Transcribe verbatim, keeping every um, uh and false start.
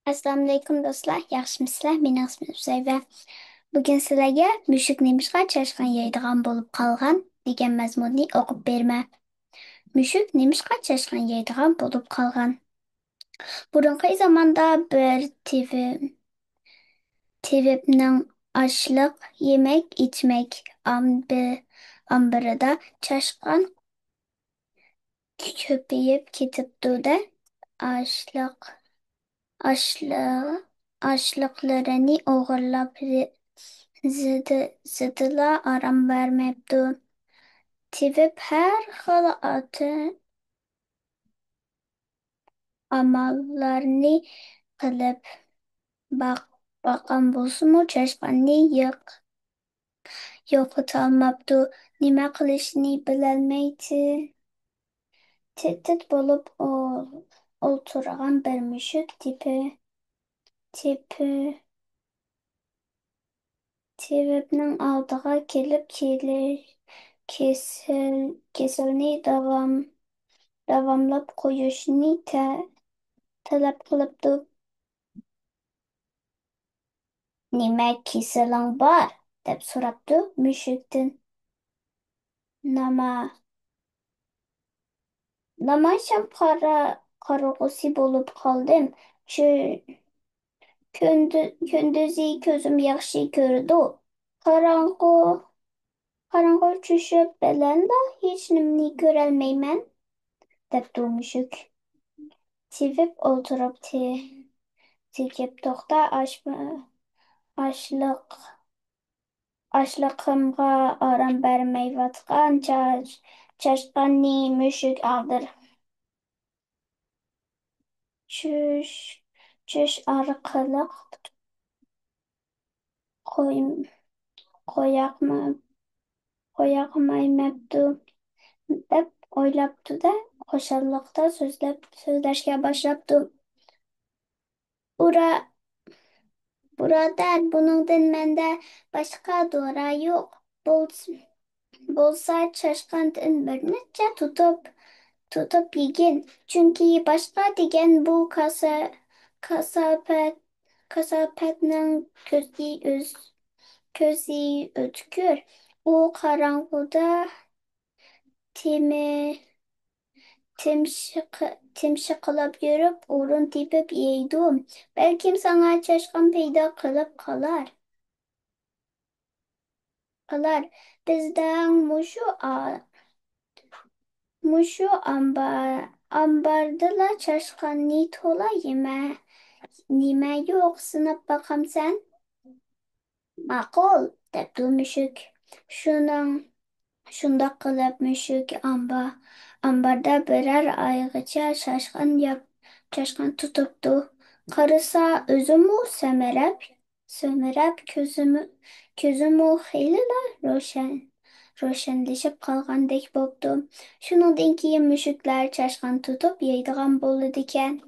ئەسسالامۇئەلەيكۇم دوستلار، ياخشىمۇسىلەر؟ مېنىڭ ئىسمىم زەيبە. بۈگۈن سىلەرگە مۈشۈك نېمىشقا چاشقان يەيدىغان بولۇپ قالغان دېگەن مەزمۇننى ئوقۇپ بېرىمەن. مۈشۈك نېمىشقا چاشقان يەيدىغان بولۇپ قالغان؟ بۇرۇنقى زاماندا بىر تېۋىپ، تېۋىپنىڭ ئاشلىق، يېمەك، ئىچمەك ئامبى-، ئامبىرىدا چاشقان كۆپىيىپ كېتىپتۇ-دە، ئاشلىق، ئاشلىق، ئاشلىقلىرىنى ئوغرىلاپ زى-، زىدى-، زىدىلا ئارام بەرمەپتۇ. تېۋىپ ھەر خىل ئاتا-، ئاماللارنى قىلىپ باق-، باققان بولسىمۇ، چاشقاننى يىق-، يوقىتالماپتۇ. نېمە قىلىشنى بىلەلمەي تىت-، تىت-تىت بولۇپ ئول-، ئولتۇرغان بىر مۈشۈك تېپى-، تېپى-، تېۋىپنىڭ ئالدىغا كېلىپ، كېلى-، كېسىل-، كېسىلنى داۋام-، داۋاملاپ قويۇشنى تە-، تەلەپ قىلىپتۇ. «نېمە كېسىلىڭ بار؟» دەپ سوراپتۇ مۈشۈكتىن. ناما-، نامايىشەم قارا-، قارىغۇسى بولۇپ قالدىم. چۈ-، كۈندۈ-، كۈندۈزى كۆزۈم ياخشى كۆرىدۇ. قاراڭغۇ، قاراڭغۇ چۈشۈپ بىلەنلا ھېچنېمىنى كۆرەلمەيمەن، دەپتۇ مۈشۈك. تېۋىپ ئولتۇرۇپ تى-، تېكىپ توختا ئاش-، ئاشلىق، ئاشلىقىمغا ئارام بەرمەيۋاتقان چاش-، چاشقاننى مۈشۈك ئالدىر-، چۈش-، چۈش ئارقىلىق قوي-، قوياقمۇ-، قوياقمايمەپتۇ، دەپ ئويلاپتۇ-دە، خۇشاللىقتا سۆزلەپ، سۆزلەشكە باشلاپتۇ. «ئۇرا-، بۇرادەر، بۇنىڭدىن مەندە باشقا دورا يوق. بولس-، بولسا چاشقاندىن بىر نەچچە تۇتۇپ، تۇتۇپ يېگىن. چۈنكى باشقا دېگەن بۇ كاسا-، كاساپەت، كاساپەتنىڭ كۆزى ئۆز-، كۆزى ئۆتكۈر. ئۇ قاراڭغۇدا تېمى-، تىمشىق-، تىمشىقلاپ يۈرۈپ، ئورۇن تېپىپ يەيدۇ. بەلكىم ساڭا چاشقان پەيدا قىلىپ قالار.» قىلار. بىزنىڭ مۇشۇ ئا-، مۇشۇ ئامبار-، ئامباردىلا چاشقاننى تولا يېمە-، نېمە يوق، سىناپ باقامسەن؟ ماقۇل، دەپتۇ مۈشۈك. شۇنىڭ، شۇنداق قىلىپ مۈشۈك ئامبا-، ئامباردا بىرەر ئايغىچە چاشقان ياپ-، چاشقان تۇتۇپتۇ. قارىسا، ئۆزىمۇ سەمرەپ، سەمرەپ، كۆزىمۇ، كۆزىمۇ خېلىلا روشەن، روشەنلىشىپ قالغاندەك بوپتۇ. شۇنىڭدىن كېيىن مۈشۈكلەر چاشقان تۇتۇپ يەيدىغان بولىدىكەن.